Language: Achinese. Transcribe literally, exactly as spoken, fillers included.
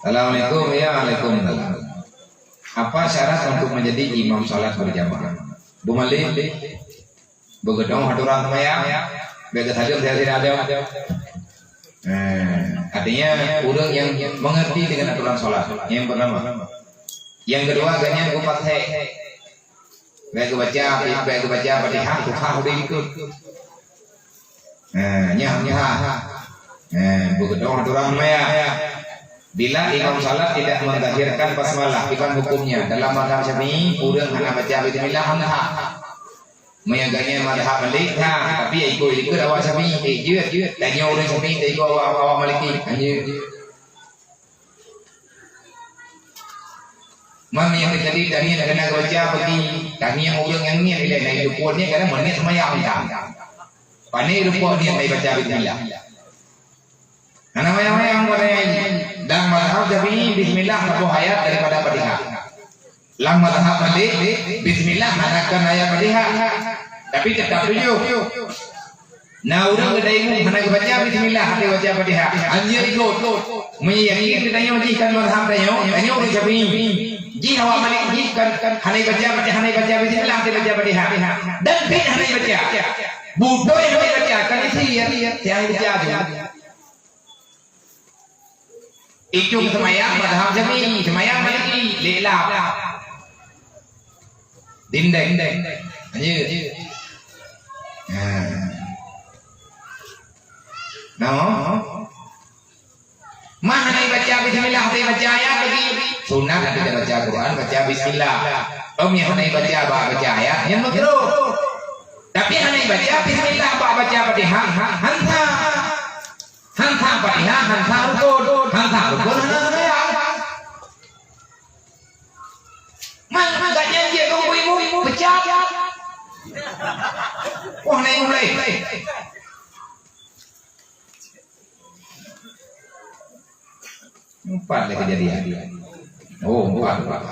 Assalamualaikum. Ya, waalaikumsalam. Apa syarat untuk menjadi imam salat berjamaah? Beumalém, beugeudong aturan seumayang, bèk geusaleuem sira-sira aja. Eh, artinya, ureueng yang mengerti dengan aturan salat, yang pertama. Yang kedua, gobnyan geupatéh. Bèk geubaca, bèk geubaca Fatihah, tuha udeh likot. Nah, nyan, nyan. Nah, beugeudong aturan seumayang. Bila imam salat tidak menzahirkan basmalah, kiban hukumnya? Dalam mazhab Syafi'i, ureueng hana baca bismillah, hana. Meunyo gobnyan mazhab Malik, nah, tapi ya ikut-ikut awak Syafi'i, eh, jeuet, jeuet. Tanyoe ureueng Syafi'i, taikut awak, awak Maliki. Jeuet. Meunyo teujadi tangieng hana geubaca bagi tangieng ureueng nyang niet ilèe, na ireupok niet, kadang meuniet seumayang mantong. Pane ireupok niet, na ibaca bismillah. Hana mayang-mayang pada nyan. Dan mazhab Syafi'i, bismillah saboh ayat daripada Fatihah. Lam mazhab Malik, bismillah hana kon ayat Fatihah. Tapi teutap tujoh. Na ureueng geutanyoe hana geubaca bismillah, hana baca Fatihah. Anjeut ikot. Meunyo yakin geutanyoe jih kon mazhab tanyoe, tanyoe ureueng Syafi'i. Jih awak Malik jih kon, kon hana baca Fatihah, hana baca bismillah, hana baca Fatihah. Dan pih hana baca. Beutôi hana baca, kan isi ya. Tiang baca tu. Ijong seumayang mazhab Syafi'i, seumayang Maliki, lé lap. Dindeng. Lanjut. Nah. Nah. Mah hana baca bismillah, hana baca ayat lagi. Sunat ada baca Quran, baca bismillah. Om yang hana baca, ba baca ayat, yang makruh. Tapi hana baca bismillah, ba baca Fatihah, hansa. Hansa Fatihah, hansa rukun, hansa rukun hana seumayang. Mang, mang, gak nyan jeuet keu ibu-ibu, pecat. Wah, naik mulai. Empat lagi kejadian. Oh, empat, empat.